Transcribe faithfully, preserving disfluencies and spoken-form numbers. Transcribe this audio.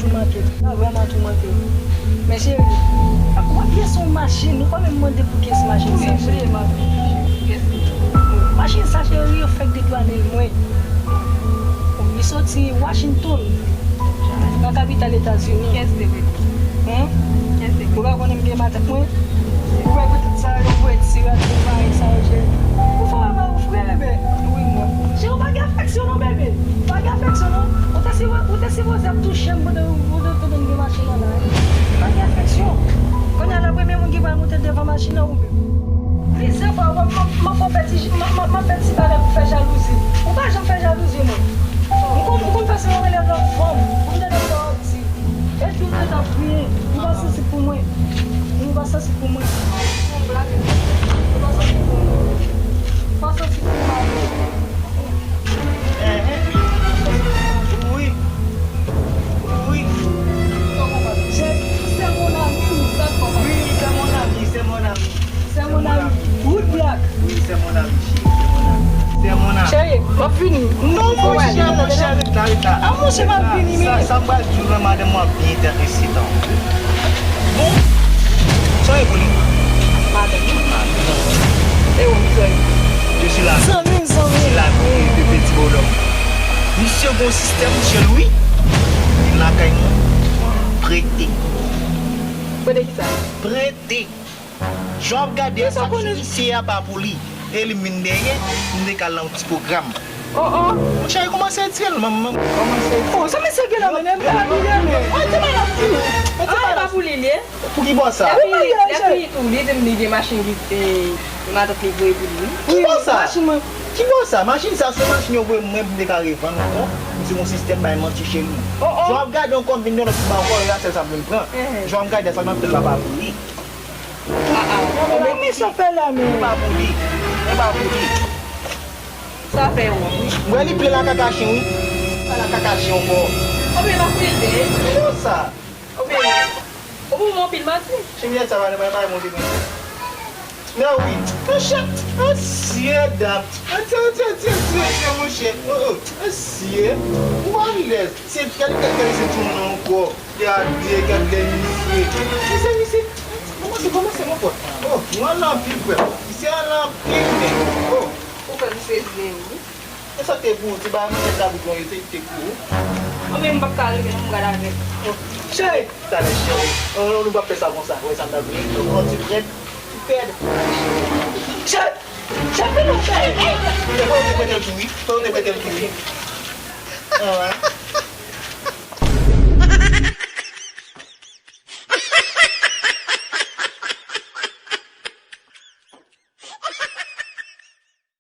Toumante, sa vrèman toumante. Men cheri, w ap lese yon machin, ou pa menm mande pou kiyès machin sa, cheri. Machin sa, cheri, yo fèk detwane l mwen. Li soti Washington, nan kapital Etazini. Kiyès te vle? Hen? Kiyès te vle? Ou pa konnen m gen matant mwen? Ou wè pitit sa yo, ou wè ti rat yo, bagay sa yo, cheri. Ou fè mal, ou frè, bebe. Wi, mwen. Cheri, ou pa gen afeksyon non, bebe. Pa gen afeksyon non. Ou te sipo-, ou te sipoze ap touche m pandan ou te tande m gen machin nan la. Pa gen afeksyon. Kounye a la, premye moun ki pral monte devan machin nan, ou menm. Plizyè fwa, w ap, m ap, m ap fè ti, m ap, m ap, m ap fè ti bagay pou fè jalouzi. Ou pa janm fè jalouzi, mwen. M konn, m konn fè se yon rele lòt fanm. Pou m tande sa w ap di. Epi ou te ta priye. Ou pa santi pou mwen. Ou pa santi pou mwen. Ou pa santi pou mwen. Ou pa santi pou mwen. Wi. Wi. Se, se mon ami. Wi, c'est mon ami, c'est mon ami. C'est mon ami. Wood Black. Wi, c'est mon ami, chérie, c'est mon ami. C'est mon ami. Cheri, m ap vini. Non, monchè, monchè, ret la, ret la. A, monchè, m ap vini, men. Sa, sa m pral di w la, madanm mwen ap byen enterese nan ou. Bon, sa w ye pou li? Madanm. E ou, sa w ye? Je suis là. Zanmi, zanmi. Je suis là, de, de petit bonhomme. Misye gon sistèm, Michel, wi. Li lakay mwen. Prete. Prete ki sa? Prete. Jan w ap gade a, sa k sou misye a pa pou li. E li m vin dèyè, m te ka al nan yon ti pwogram. Oh, oh. Monchè, li kòmanse etire l, manman. Kòmanse etire l. Oh, sa misye gen nan men l, pa li, men. Mwen te mal ap di. Mwen te mal ap di. Pou ki bò sa? Lè fini, lè fini tou, li di m li gen machin ki, e, matant li voye pou li, wi. Ki bò sa? Machin mwen. Ki bò sa? Machin sa, se machin yo voye mwen pou m te ka revann ankò. M se yon sistèm bay manti cheri. Oh, oh. Jan w ap gade yon kòb vin yon lòt ki ba w ankò, e a sèl sa m vin pran. Jan w ap gade sa, m ap fè l pa pou li. Ah, ah. Mwen menm misye fè la, men. E pa pou li. E pa pou li. Sa fè wont, wi. M wè li plen la kaka chen, wi. Pa la kaka chen ankò. Oubyen pa pou li l te ye? Ki bò sa? Oubyen, ou pou mwen anpil manti. Chimyèt sa pa, pa, pa monte mwen. Non, wi. Monchè, ansye dam. Ansye, ansye, ansye, ansye, ansye, monchè. Oh, oh. Ansye. Ou pa alèz. Se, gade, gade, gade, se tounen ankò. Gade, gade misye. Misye, misye. Kòman se, kòman se, mon pòt? Oh, nou al anpil, frè. Misye al anpil, men. Oh. Ou fè misye zen, wi. E sa te pou ou, ti bagay mwen te labou kon yo te, te pou ou. Mwen menm m p ap ka rive non, m gade avèk. Oh, cheri, talè cheri. Oh, nou p ap fè sa konsa. Wè sa m ta vle. Nou pran ti prèt, ti pèd. Cheri, cheri, nou fè. Fò yo te prete l tou, wi. Fò yo te prete l tou, wi. Ah,